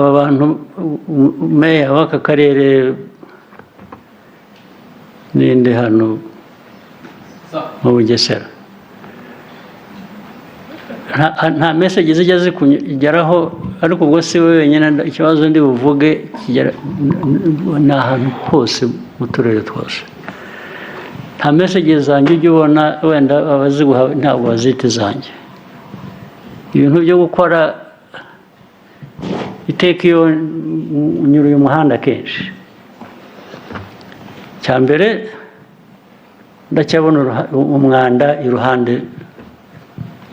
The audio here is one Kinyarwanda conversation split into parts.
Aba bantu, meya w'aka karere ninde hano mu Bugesera? Nta message zijya zikugeraho, ariko ubwo si we wenyine. Ikibazo ndi buvuge kigera ni ahantu hose mu turere twose. Nta message zanjye ujya ubona, wenda abaziguha ntabwo bazita izanjye. Ibintu byo gukora iteka, iyo nyura uyu muhanda kenshi, cya mbere ndacyabona umwanda iruhande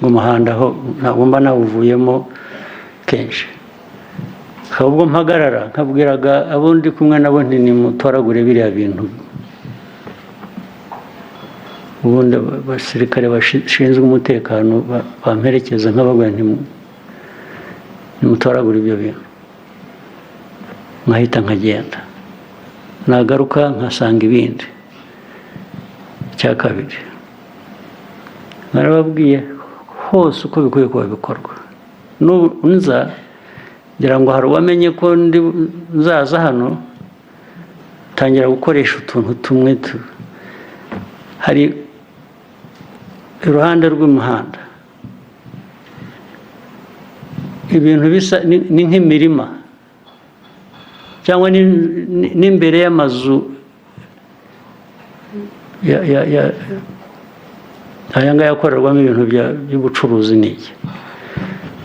rw'umuhanda, aho ntabwo mba nawuvuyemo kenshi. Ubwo mpagarara nkabwiraga abo ndi kumwe nabo nti: "Nimutoragure biriya bintu." Ubundi abasirikare bashinzwe umutekano bamperekeza, nkababwira nti: "Nimutoragure ibyo bintu." Nkahita nkagenda, nagaruka nkasanga ibindi. Icya kabiri, narababwiye hose uko bikwiye kuba bikorwa. N'ubu nza ngira ngo hari uwamenye ko ndi nzaza hano, tangira gukoresha utuntu tumwe hari iruhande rw'umuhanda, ibintu bisa ni nk'imirima cyangwa n'imbere y'amazu aya ngaya akorerwamo ibintu by'ubucuruzi n'iki.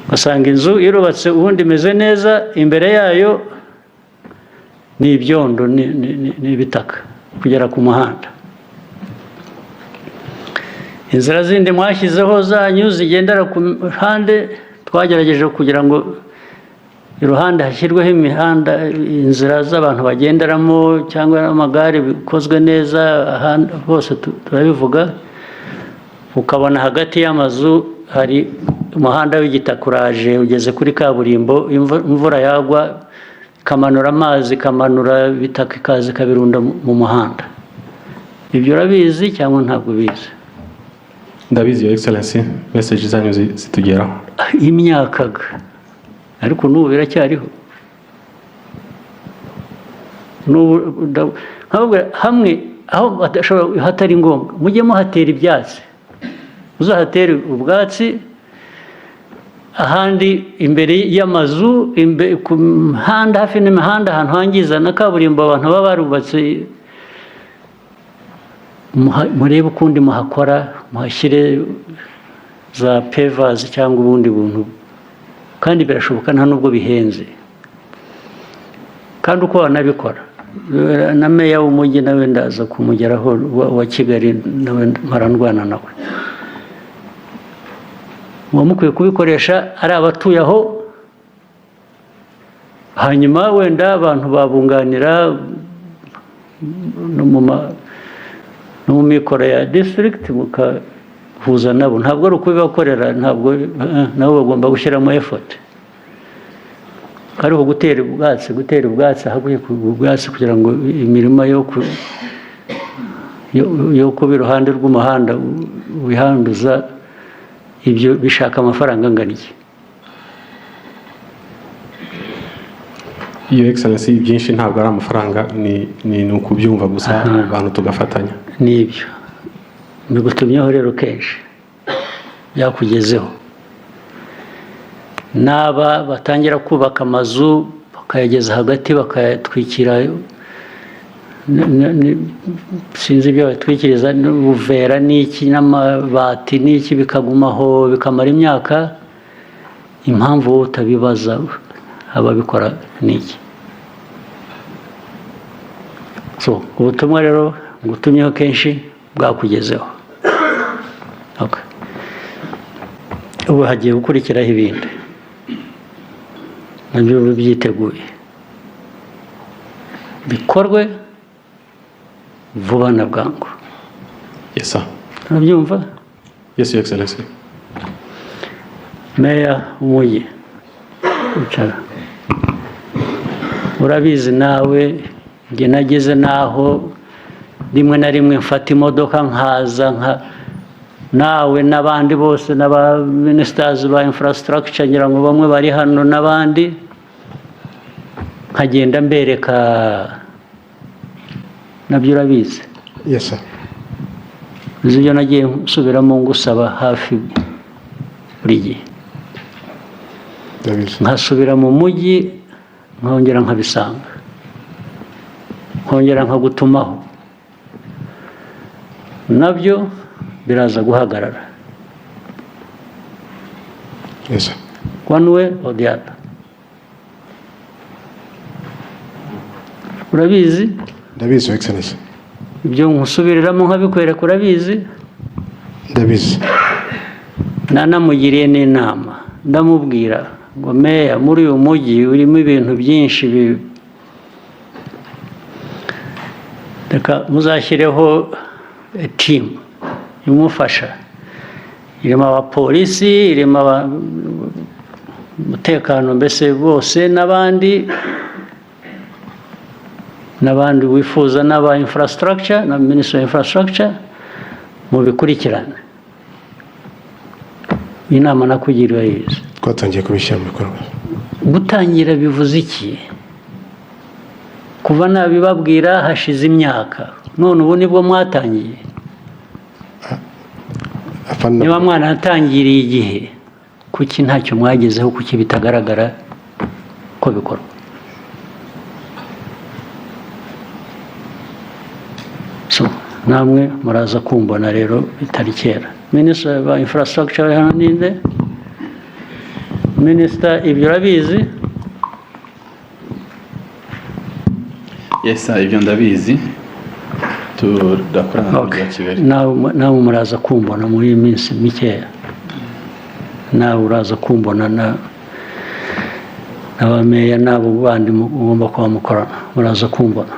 Ugasanga inzu irubatse, ubundi imeze neza, imbere yayo ni ibyondo, ni ibitaka kugera ku muhanda. Inzira zindi mwashyizeho zanyu zigendera ku ruhande, twagerageje kugira ngo iruhande hashyirweho imihanda, inzira z'abantu bagenderamo cyangwa amagare, bikozwe neza ahandi hose turabivuga. Ukabona hagati y'amazu hari umuhanda w'igitaka uraje ugeze kuri kaburimbo, imvura yagwa ikamanura amazi, ikamanura ibitaka, ikaza ikabirunda mu muhanda. Ibyo urabizi cyangwa ntabwo ubizi? Ndabizi, Your Excellency, message zanyu zitugeraho. Imyaka ga, ariko n'ubu biracyariho. N'ubu nkababwira hamwe aho badashobora, hatari ngombwa, mujye muhatera ibyatsi, uzahatere ubwatsi. Ahandi imbere y'amazu, ku mihanda, hafi n'imihanda, ahantu hangiza na kaburimbo, abantu baba barubatse, murebe ukundi muhakora, muhashyire za pavers cyangwa ubundi buntu. Kandi birashoboka, nta nubwo bihenze. Kandi uko wanabikora, na meya w'umujyi nawe ndaza kumugeraho, wa Kigali, nawe mpora ndwana nawe. Muba mukwiye kubikoresha ari abatuye aho, hanyuma wenda abantu babunganira no mu mikoro ya district, mukahuza nabo. Ntabwo ari ukubibakorera, ntabwo nabo bagomba gushyiramo effort. Ariko gutera ubwatsi ahakwiye ubwatsi, kugira ngo imirima yo kuba iruhande rw'umuhanda wihanduza, ibyo bishaka amafaranga angana iki? Your Excellency, byinshi ntabwo ari amafaranga, ni ukubyumva gusa, abantu tugafatanya. Nibyo mbigutumyeho rero kenshi, byakugezeho. N'aba batangira kubaka amazu bakayageza hagati, bakayatwikira sinzi ibyo batwikiriza, n'ubuvera n'iki n'amabati n'iki, bikagumaho bikamara imyaka. Impamvu wowe utabibaza ababikora ni iki? So ubutumwa rero ngutumyeho kenshi bwakugezeho. Okay. Ubu hagiye gukurikiraho ibindi, nabyo bibe byiteguye, bikorwe vuba na bwangu. Yes, sir. Urabyumva? Yes, Your Excellency. Meya w'umujyi, icara. Urabizi nawe, njye nageze n'aho rimwe na rimwe mfata imodoka nkaza nka nawe n'abandi bose n'aba ministers ba infrastructure, ngira ngo bamwe bari hano n'abandi. Nkagenda mbereka, nabyo urabizi. Yes, sir. Uzi ibyo nagiye nsubiramo ngusaba hafi buri gihe. Ndabizi. Nkasubira mu mujyi, nkongera nkabisanga, nkongera nkagutumaho, nabyo biraza guhagarara. Yes, sir. One way or the other, urabizi. Ndabizi, Your Excellency. Ibyo nkusubiriramo nkabikwereka, urabizi. Ndabizi. Nanamugiriye n'inama, ndamubwira ngo: "Meya, muri uyu mujyi urimo ibintu byinshi, reka muzashyireho team imufasha, irimo abapolisi, irimo umutekano, mbese bose n'abandi n'abandi wifuza, n'aba infrastructure na Ministry of Infrastructure, mubikurikirane." Inama nakugiriye yize. Twatangiye kubishyira mu bikorwa. Gutangira bivuze iki? Kuva nabibabwira hashize imyaka, none ubu nibwo mwatangiye? Afande. Niba mwanatangiriye igihe, kuki ntacyo mwagezeho? Kuki bitagaragara ko bikorwa? So namwe muraza kumbona rero bitari kera. Minisitiri wa Infrastructure hano ninde? Minisita, ibyo urabizi? Yes sir, ibyo ndabizi, turakorana n'umujyi wa Kigali. Nawe muraza kumbona muri iyi minsi mikeya, nawe uraza kumbona na n'abameya n'abo bandi mugomba kuba mukorana, muraza kumbona.